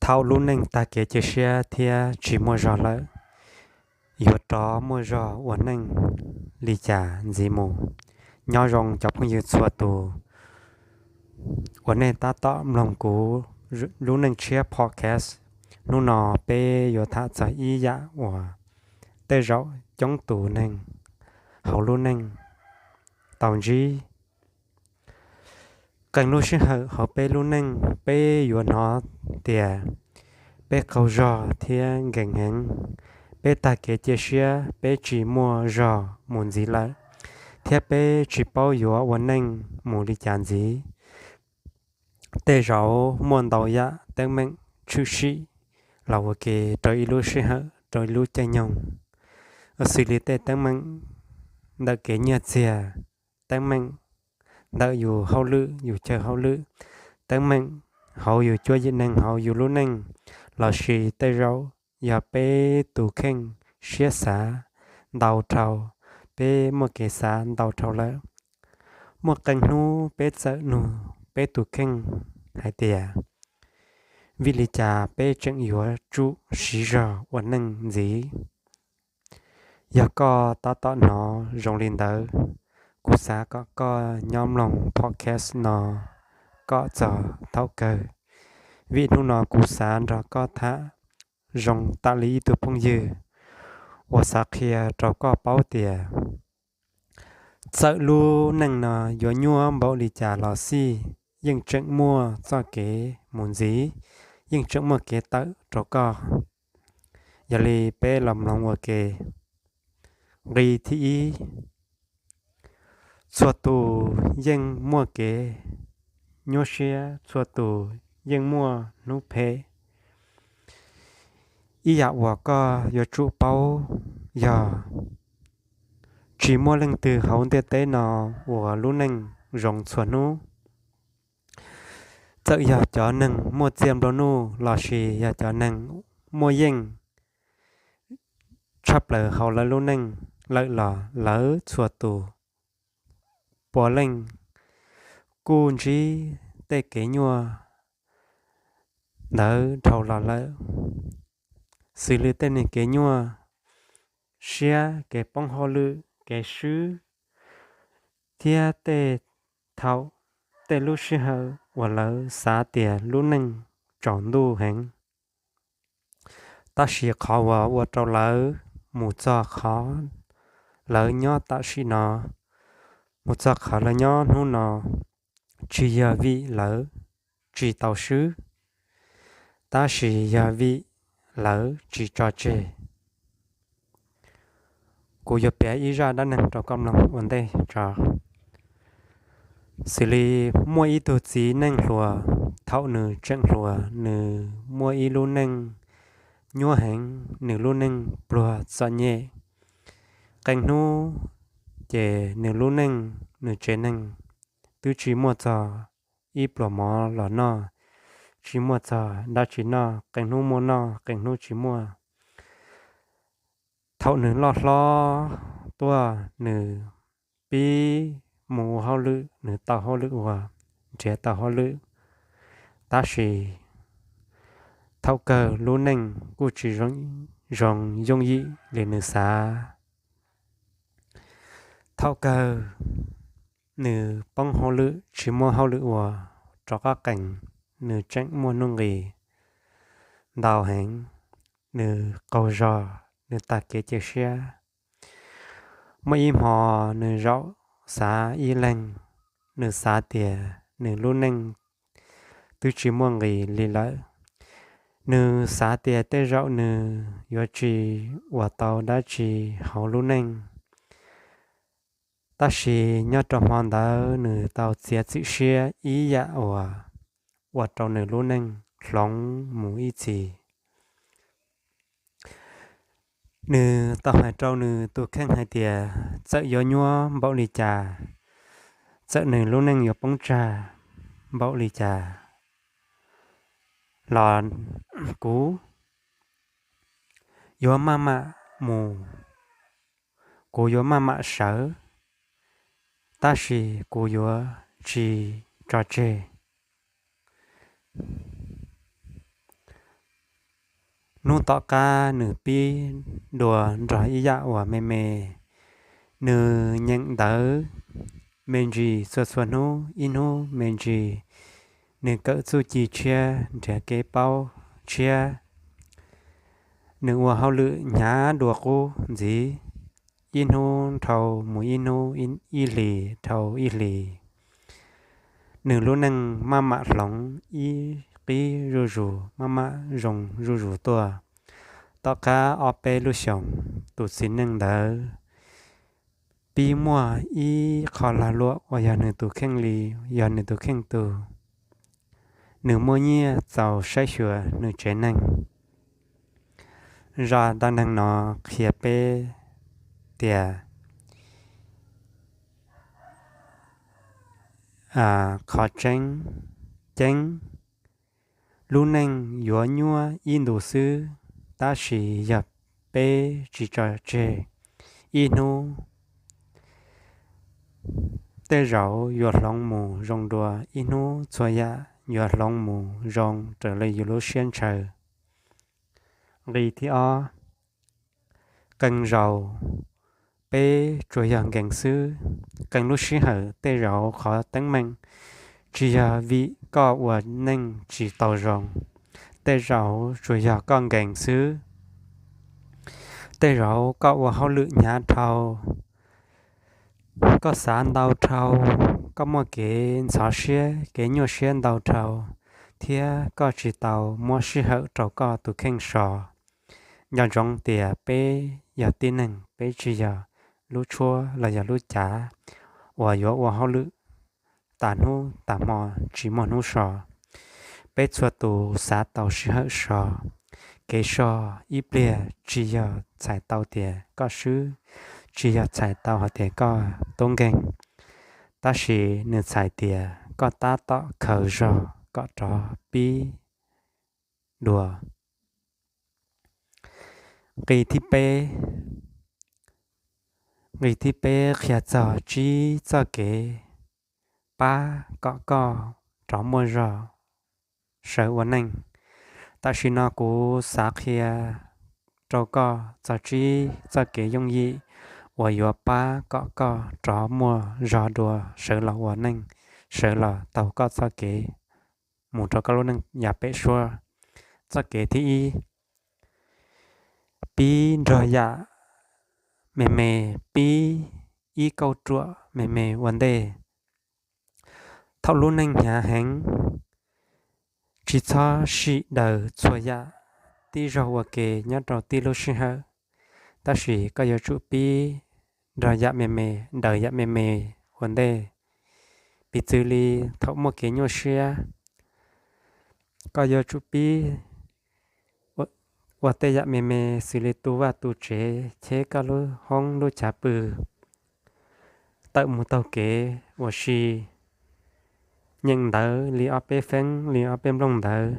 Thaum lub neej tag kev cia siab thiab tsis muaj zog lawm, yuav rov muaj zog ua neej li cas ntxiv mus? Nyob zoo cov phooj ywg txhua tus uas nej tab tom mloog kuv Lub Neej Tshiab podcast. Hnub no peb yuav tham txog ib yam uas tej zaum coob tus neeg hauv lub neej tau ntsib. Qee lub sij hawm hauv peb lub neej peb yuav hnov tias peb qaug zog thiab nkees heev, peb tag kev cia siab, peb tsis muaj zog mus ntxiv lawm, thiab peb tsis paub yuav ua neej mus li cas ntxiv. Tej zaum muaj ntau yam teeb meem tshwm sim los ua ke rau ib lub sij hawm, rau ib lub caij nyoog, xws li tej teeb meem ntawm kev nyiaj txiag, teeb meem ntawm yus hauj lwm, yus chaw hauj lwm, teeb meem hauv yus cuab yim neeg, hauv yus lub neej, lossis tej zaum yog peb tus kheej siab xav ntau dhau, peb muaj kev xav ntau dhau lawm. Muaj qee hnub peb txawm nug peb tus kheej hais tias, vim li cas peb tseem yuav tsum siv zog ua neej ntxiv? Yog koj tab tom hnov zoo li ntawd, kuv xav kom koj nyob mloog podcast no kom txog thaum kawg, vim hnub no kuv xav nrog koj tham zoo tam li ib tug phooj ywg uas xav qhia rau koj paub tias txawm lub neej no yuav nyuaj npaum li cas los xij, yeej tseem muaj txoj kev mus ntxiv, yeej tseem muaj kev tawm rau koj. Yog li peb los mloog ua ke. Nqi thib ib, txhua tus yeej muaj kev nyuaj siab, txhua tus yeej muaj hnub phem. Ib yam uas koj yuav tsum paub yog tsis muaj leej twg hauv ntiaj teb no uas lub neej zoo txhua hnub. Txawm yog cov neeg muaj txiaj nplua nuj lossis yog cov neeg muaj yeej tshaj plaws hauv lawv lub neej lawm los lawv txhua tus puav leej kuj ntsib tej kev nyuaj ntawd dhau los lawm, xws li tej neeg kev nyuaj siab, kev poob hauj lwm, kev swb, thiab tej thaum, tej lub sij hawm uas lawv xav tias lub neej tsaus ntuj heev. Tab sis qhov uas ua rau lawv mus txog qhov lawv nyob tam sim no, mus txog qhov lawv nyob hnub no, tsis yog vim lawv tsis tau swb, tab sis yog vim lawv tsis tso tseg. Kuv yuav piav ib zaj dab neeg rau koj mloog ua ntej tso. Xws li muaj ib tug txiv neej hluas, thaum nws tseem hluas nws muaj ib lub neej nyuaj heev, nws lub neej pluag txom nyem. Qee hnub ces nws lub neej, nws tsev neeg twb tsis muaj txog ib pluas mov los noj, tsis muaj txog dab tsi noj, qee hnub muaj noj, qee hnub tsis muaj. Thaum nws loj hlob tuaj, nws pib mus ua hauj lwm, nws tau hauj lwm ua, nrhiav tau hauj lwm, tab sis thaum kawg lub neej kuj tsis zoo yooj yim li nws xav. Thaum kawg nws poob hauj lwm, tsis muaj hauj lwm ua, rov qab qees, nws tseem muaj nuj nqis ntau heev, nws qaug zog, nws tag kev cia siab. Muaj ib hmo nws zaum xav ib leeg, nws xav tias nws lub neej twb tsis muaj nqis li lawm. Nws xav tias tej zaum nws yuav tsis ua tau dab tsi hauv lub neej. Tab sis nyob rau hmo ntawd nws tau txiav txim siab ib yam uas ua rau nws lub neej hloov mus ib txhis. Nws tau hais rau nws tus kheej hais tias txawm yuav nyuaj npaum li cas, txawm nws lub neej yuav poob tsag npaum li cas los kuv yuav maj mam mus, kuv yuav maj mam sawv, tab sis kuv yuav tsis tso tseg. Hnub tom qab nws pib dua nrog ib yam uas me me, nws nyeem ntawv me ntsis txhua txhua hnub, ib hnub me ntsis nws kawm txuj ci tshiab, nrhiav kev paub tshiab. Nws ua hauj lwm hnyav dua qub ntxiv, ib hnub dhau mus ib hnub, ib hlis dhau ib hlis. Nws lub neej maj mam hloov ib qib zuj zus, maj mam zoo zuj zus tuaj. Tom qab ob peb lub xyoos, tus txiv neej ntawd pib muaj ib qho lag luam uas yog nws tus kheej li, yog nws tus kheej tug. Nws muaj nyiaj txaus saib xyuas nws tsev neeg. Zaj dab neeg no qhia peb tias qhov tseeb ceeb, lub neej yuav nyuaj ib ntus xwb, tab sis yog peb tsis tso tseg, ib hnub tej zaum yuav hloov mus zoo dua, ib hnub txhua yam yuav hloov mus zoo raws li yus lub siab ntshaw. Nqi thib ob, qee zaus peb tsuas yog nkees xwb. Qee lub sij hawm tej zaum qhov teeb meem tsis yog vim koj ua neej tsis tau zoo, tej zaum tsuas yog koj nkees xwb. Tej zaum koj ua hauj lwm hnyav dhau, koj xav ntau dhau, koj muaj kev ntxhov siab, kev nyuaj siab ntau dhau, thiab koj tsis tau muab sij hawm rau koj tus kheej so. Nco ntsoov tias peb yog tib neeg, peb tsis yog lub tshuab los yog lub cav uas yuav ua hauj lwm tas hnub tas hmo tsis muaj hnub so. Peb txhua tus xav tau sij hawm so. Kev so ib pliag tsis yog txhais tau tias koj swb, tsis yog txhais tau hais tias koj tub nkeeg, tab sis nws txhais tias koj tab tom khaws zog kom rov pib dua. Nqi thib peb, nqi thib peb qhia txog tsib txoj kev pab kom koj rov muaj zog sawv ua neej. Tam sim no kuv xav qhia rau koj txog tsib txoj kev yooj yim uas yuav pab kom koj rov muaj zog dua sawv los ua neej, sawv los taug koj txoj kev mus rau koj lub neej yav pem suab. Txoj kev thib ib, pib nrog yam me me, pib ib kauj ruam me me ua ntej. Thaum lub neej hnyav heev, tsis txhob sim daws txhua yam tib zaug ua ke nyob rau tib lub sij hawm, tab sis koj yuav tsum pib nrog yam me me, daws yam me me ua ntej. Piv txwv li thaum muaj kev nyuaj siab, koj yuav tsum pib ua tej yam me me xws li tu vaj tu tsev, cheb koj lub hoob lub chav pw, tawm mus taug kev ua si, nyeem ntawv li ob peb feeb li ob peb nplooj ntawv,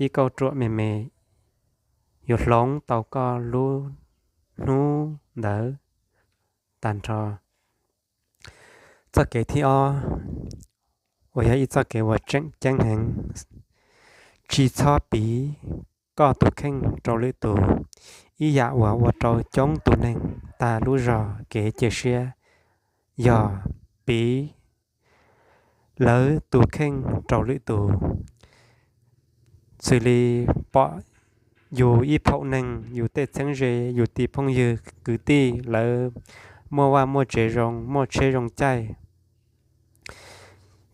ib kauj ruam me me yuav hloov tau koj lub hnub ntawd tag nrho. Txoj kev thib ob, uas yog ib txoj kev uas tseem ceeb heev, tsis txhob piv koj tus kheej rau lwm tus, ib yam uas ua rau coob tus neeg tag lub zog kev cia siab yog piv lawv tus kheej rau lwm tus. Xws li pom yus ib phaum neeg, yus tej txheeb ze, yus tus phooj ywg kwv tij lawv muaj vaj muaj tsev zoo, muaj tsheb zoo caij,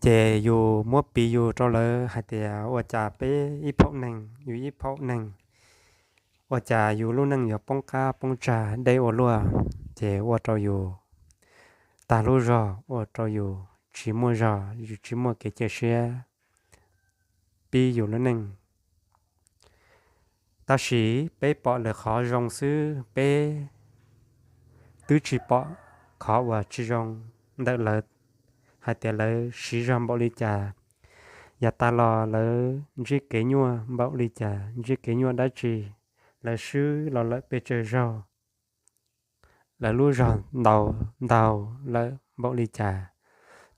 ces yus muab piv yus rau lawv hais tias ua cas peb ib phaum neeg, yus ib phaum neeg, ua cas yus lub neej yuav poob qab poob tsag deb ua luaj, ces ua rau yus tag lub zog, ua rau yus tsis muaj zog, yus tsis muaj kev cia siab pib yus lub neej. Tab sis peb pom lawv qhov zoo xwb, peb twb tsis pom qhov uas tsis zoo ntawm lawv, hais tias lawv siv zog npaum li cas, yav tas los lawv ntsib kev nyuaj npaum li cas, ntsib kev nyuaj dab tsi, lawv swb los lawm pes tsawg zaug, lawv lub zog ntau ntau lawm npaum li cas.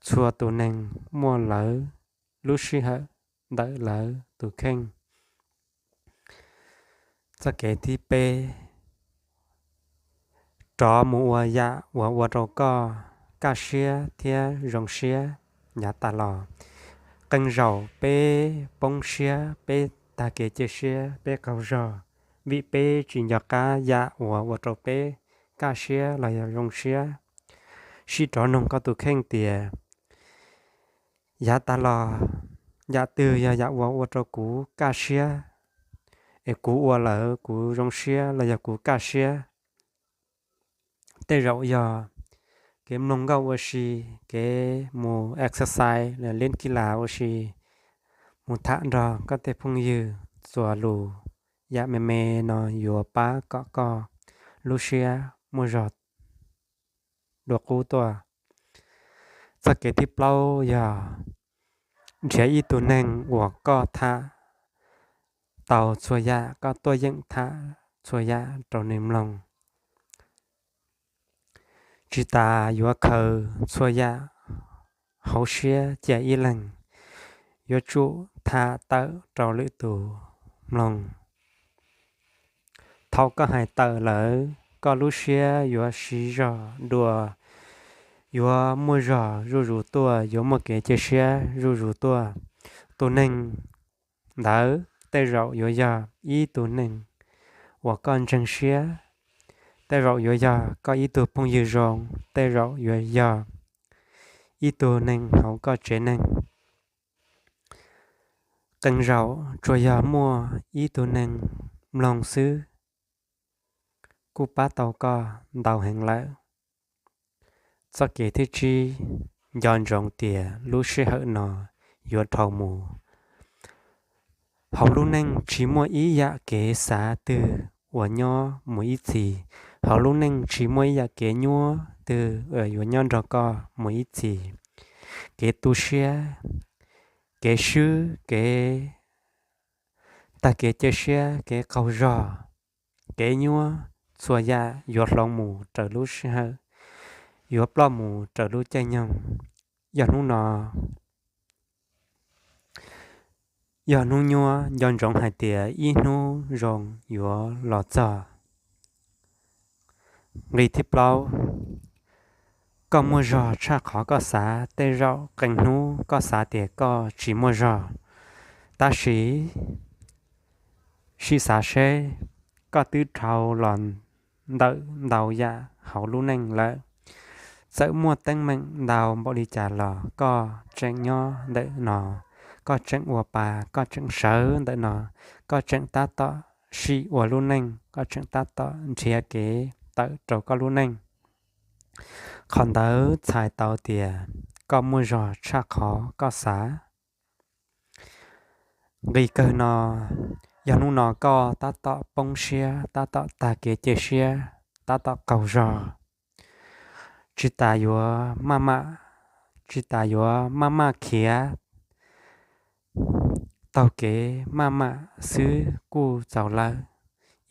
Txhua tus neeg muaj lawv lub sij hawm ntawm lawv tus kheej. Txoj kev thib peb, rov mus ua yam uas ua rau koj kaj siab thiab zoo siab yav tas los. Qee zaum peb poob siab, peb tag kev cia siab, peb qaug zog, vim peb tsis nco qab yam uas ua rau peb kaj siab los yog zoo siab. Sim rov noog koj tus kheej tias, yav tas los, yam twg yog yam uas ua rau kuv kaj siab, es kuv ua lawm kuv zoo siab los yog kuv kaj siab? Tej zaum yog kev mloog nkauj ua si, kev mus exercise, leb ki las ua si, mus tham nrog koj tej phooj ywg, txuas lus, yam me me no yuav pab kom koj lub siab muaj zog dua qub tuaj. Txoj kev thib plaub yog nrhiav ib tug neeg uas koj tham tau txhua yam, koj tuaj yeem tham txhua yam rau nws mloog. Tsis tas yuav khaws txhua yam hauv siab cia ib leeg, yuav tsum tham tawm rau lwm tus mloog. Thaum koj hais tawm lawm, koj lub siab yuav siv zog dua, yuav muaj zog zuj zus tuaj, yuav muaj kev cia siab zuj zus tuaj. Tus neeg ntawd tej zaum yuav yog ib tug neeg uas koj ntseeg siab, tej zaum yuav yog koj ib tug phooj ywg zoo, tej zaum yuav yog ib tug neeg hauv koj tsev neeg. Qee zaum tsuas yog muaj ib tug neeg mloog xwb kuj pab tau koj ntau heev lawm. Txoj kev thib tsib, nco ntsoov tias lub sij hawm no yuav dhau mus. Hauv lub neej tsis muaj ib yam kev xav twg uas nyob mus ib txhis. Hauv lub neej tsis muaj ib yam kev nyuaj twg uas yuav nyob nrog koj mus ib txhis. Kev tu siab, kev swb, kev tag kev cia siab, kev qaug zog, kev nyuaj, txhua yam yuav hloov mus raws lub sij hawm, yuav ploj mus raws lub caij nyoog. Yog hnub no, yog hnub nyuaj, nco ntsoov hais tias ib hnub zoo yuav los txog. Nqi thib plaub, koj muaj zog tshaj qhov koj xav, tej zaum qee hnub koj xav tias koj tsis muaj zog, tab sis sim xav seb, koj twb dhau los ntawm ntau yam hauv lub neej lawm. Txawm muaj teeb meem ntau npaum li cas los koj tseem nyob ntawm no, koj tseem ua pa, koj tseem sawv ntawm no, koj tseem tab tom sim ua lub neej, koj tseem tab tom nrhiav kev tawm rau koj lub neej. Qhov ntawd txhais tau tias koj muaj zog tshaj qhov koj xav. Nqi kawg no, yog hnub no koj tab tom poob siab, tab tom tag kev cia siab, tab tom qaug zog, tsis tas yuav maj mam, tsis tas yuav maj maj khiav taug kev maj mam xwb kuj txaus lawm.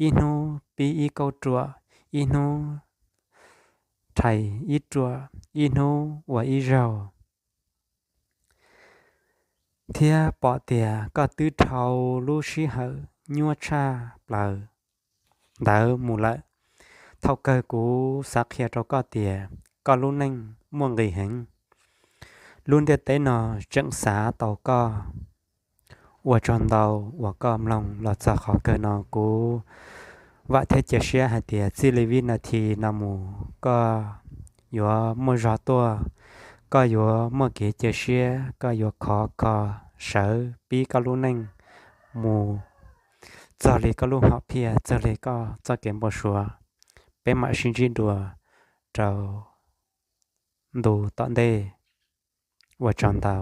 Ib hnub pib ib kauj ruam, ib hnub rhais ib ruam, ib hnub ua ib zaug, thiab pom tias koj twb dhau lub sij hawm nyuaj tshaj plaws ntawd mus lawm. Thaum kawg kuv xav qhia rau koj tias koj lub neej muaj nqis heev. Lub ntiaj teb no tseem xav tau koj. Ua tsaug ntau uas koj mloog los txog qhov kawg no. Kuv vam thiab cia siab hais tias txij li vib nas this no mus koj yuav muaj zog tuaj, koj yuav muaj kev cia siab, koj yuav khov kho sawv pib koj lub neej mus txog li koj lub hom phiaj, txog li koj txoj kev npau suav. Peb mam sib ntsib dua rau ntu tom ntej. Ua tsaug ntau.